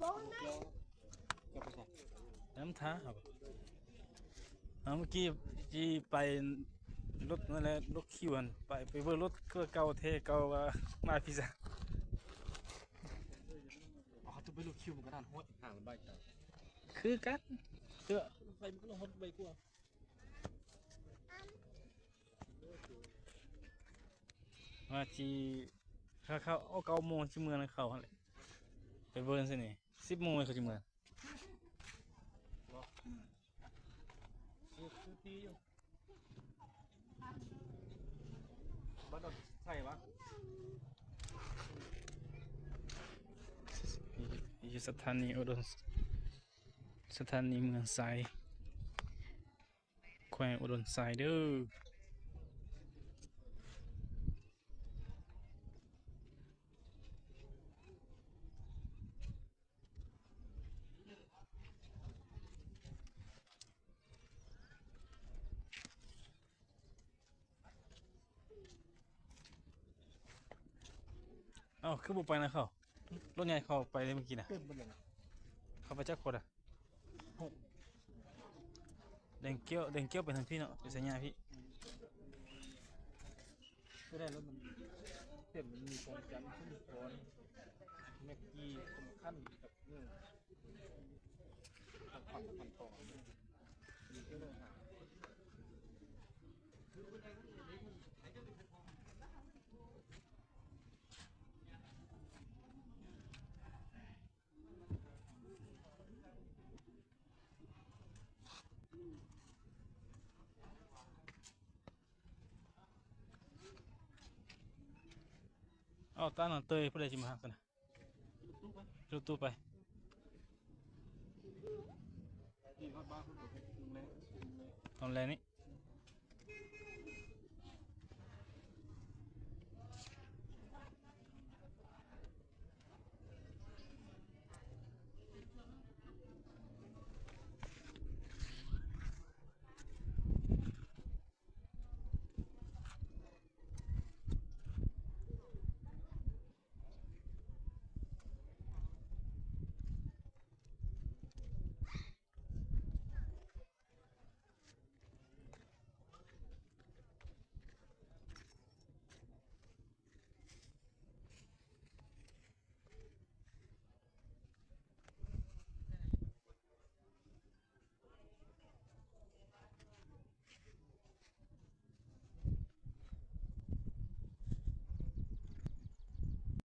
ນຳທາງເຮົາ ເອົາ ເມື່ອກີ້ ທີ່ໄປລົດນັ້ນແຫຼະ ລົດຄິວຫັ້ນ ໄປ ໄປເບິ່ງລົດເຄືເກົ່າແທ້ເກົ່າວ່າມາພີສາ ເຮົາຈະໄປລົດຄິວມັນກໍນານຮອດ ຫ່າງລະບາຍຕາ ຄືກັນ ເທື່ອໄປມັນກໍຮອດໄວກວ່າ ວ່າຊິ ຖ້າເຂົາອອກເກົ້າໂມງຊິເມືອນຳເຂົາຫັ້ນແຫຼະ ໄປເບິ່ງຊິນີ້ ສິບໂມງເຂົາຊິເມືອນ ບໍ່ ຄື ຄືຕີຢູ່ ບັດດອກໃສ່ວະ ຢູ່ສະຖານີອຸດົມ ສະຖານີເມືອງໄຊ ແຂວງອຸດົມໄຊເດີ້. ເອົ້າ ຄືບໍ່ໄປນຳເຂົາ ລົດໃຫຍ່ເຂົາໄປເລີຍເມື່ອກີ້ນະ ເຕັມເບິດເລີຍນະ ເຂົາໄປຈັກຄົນອະ? ຫົກ ແດງກ້ຽວ ແດງກ້ຽວໄປທາງພີ້ເນາະ ໄປໄຊຍາພີ້ ອືມ ກໍໄດ້ລົດມັນເຕັມ ມັນມີກອງຈັນ ຊຸມພອນ ແມັກກີ້ ສົມຄັນກັບ ເອີ ພັນ ພັນທອງ ມີແຕ່ເລື່ອງຫາ. ເອົາ ຕານນັ້ນເຕີຍ ຜູ້ໃດຊິມາຮັບກັນນະ? ລົດຕູ້ໄປ ລົດຕູ້ໄປ ນີ້ຮອດບ້ານພຸ້ນ ໂຮງແຮມ ໂຮງແຮມນີ້.